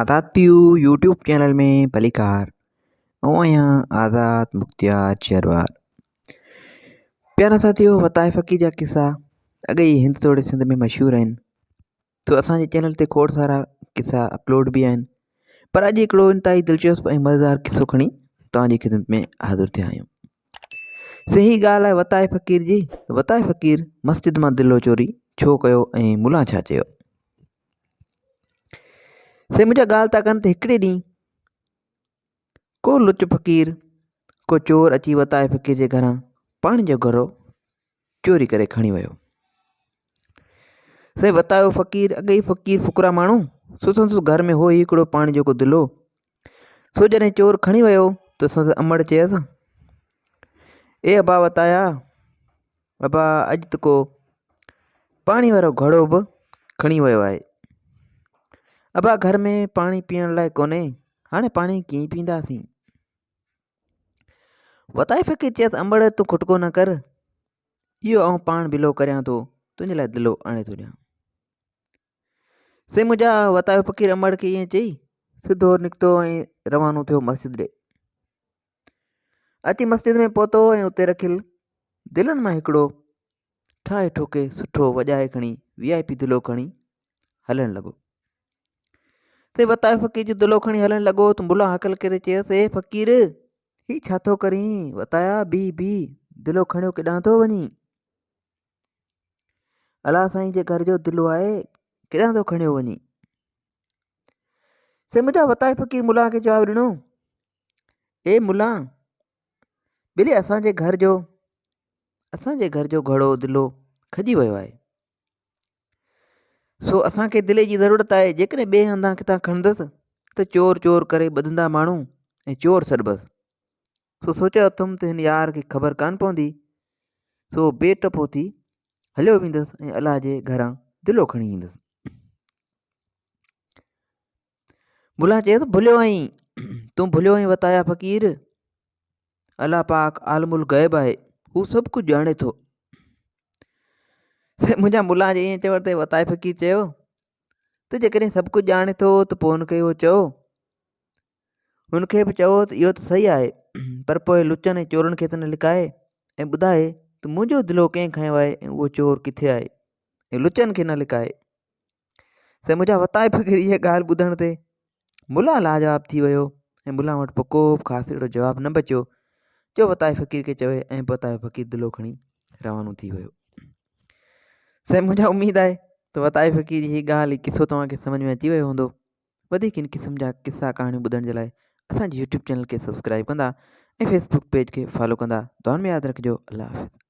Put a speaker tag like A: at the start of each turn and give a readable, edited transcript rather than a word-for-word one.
A: آزاد پيو YouTube channel ۾ ڀليڪار آئون آهيان آزاد مختيار جروار پيارا ساٿيو وتائي فقير جا قصا اڳي ئي هند توڙي سنڌ ۾ مشهور آهن تو اسان جي چينل تي کوڙ سارا قصا اپلوڊ به آهن پر اڄ هڪڙو انتهائي دلچسپ ۽ مزيدار قصو کڻي توهان جي خدمت ۾ حاضر ٿيا آهيون صحيح ڳالهه آهي وتائي فقير جي وتائي فقير مسجد مان دلو چوري ڇو ڪيو ۽ ملا ڇا چيو سائين منهنجا ڳالهه ٿا ڪن ته هڪڙي ڏينهن ڪو لچ فقير ڪو چور اچي وتائي فقير جي گهران پاڻي جو گهرو چوري ڪري کڻي ويو سائين وتايو فقير اڳي ئي فقير فقرا ماڻهو سو سندس گهر ۾ هو ئي هڪڙو پاڻي جو ڪو دلو سو جڏهن چور کڻي ويو ته سندس امڙ چيس اي ابا وتايا ابا اڄ ته ڪو پاڻي وارو گهڙو به کڻي ويو آهي. ابا گهر ۾ پاڻي پيئڻ لاء ڪونهي، هاڻي پاڻي ڪيئن پيئنداسين؟ وتائي فقير چيس امڙ تون کٽڪو نه ڪر، اهو آئون پاڻ بلو ڪريان ٿو، تنهنجي لاء دلو آڻي ٿو ڏيان. سائين منهنجا وتايو فقير امڙ کي ائين چئي سڌو نڪتو ۽ روانو ٿيو مسجد ڏي. اچي مسجد ۾ پهتو ۽ اتي رکيل دلن مان هڪڙو ٺاهي ٺوڪي سٺو وڄائي کڻي وي آء پي دلو کڻي هلڻ لڳو. سي وتايو فقير جو دلو کڻي هلڻ لڳو ته ملا هڪل ڪري چيس اي فقير هي ڇا ٿو ڪرين وتايا بي بي دلو کڻيو ڪيڏانهن ٿو وڃين الله سائين جي گهر جو دلو آهي ڪيڏانهن ٿو کڻيو وڃين سي منهنجا وتائي فقير ملان کي جواب ڏنو، اي ملان ٻلي اسان جي گهر جو اسان جي گهر جو گهڙو دلو کڄي ويو آهي سو اسان کي دلي جي ضرورت آهي جيڪڏهن ٻئي هنڌان ڪٿان کڻندس ته چور چور ڪري ٻڌندا ماڻهو ۽ چور سڏبس سو سوچيو اٿم ته هن يار کي خبر ڪانه پوندي سو بي ٽپو ٿي هليو ويندس ۽ الله جي گهران دلو کڻي ايندس ملا چيو ته ڀليو آهين تون ڀليو آهين وتايا فقير الله پاڪ عالم الغيب آهي هو سڀ ڪجهه ڄاڻي ٿو منهنجا ملا جي ائين چوڻ تي وتائي فقير چيو ته جيڪڏهن سڀ ڪجهه ڄاڻي ٿو ته پوء هن کي اهو چئو هن کي به چئو ته اهو ته صحيح آهي پر پوء لچن ۽ چورن کي ته نه لڪائي ۽ ٻڌائي ته منهنجو دلو ڪنهن کنيو آهي ۽ اهو چور ڪٿي آهي ۽ لچن کي نه لڪائي سائين منهنجا وتائي فقير اها ڳالهه ٻڌڻ تي ملا لاجواب ٿي ويو ۽ ملا وٽ پوء ڪو به خاص اهڙو جواب نه بچيو جو وتائي فقير کي چوي ۽ وتائي فقير دلو کڻي روانو ٿي ويو سائين منهنجا اميد آهي ته وتائي فقير جي هي ڳالهه هي قصو توهان کي سمجھ ۾ اچي ويو هوندو وڌيڪ ان قسم جا قصا ڪهاڻيون ٻڌڻ جي لاء اسان جي يوٽيوب چينل کي سبسڪرائب ڪندا ۽ فيسبوڪ پيج کي فالو ڪندا دعائن ۾ ياد رکجو الله حافظ.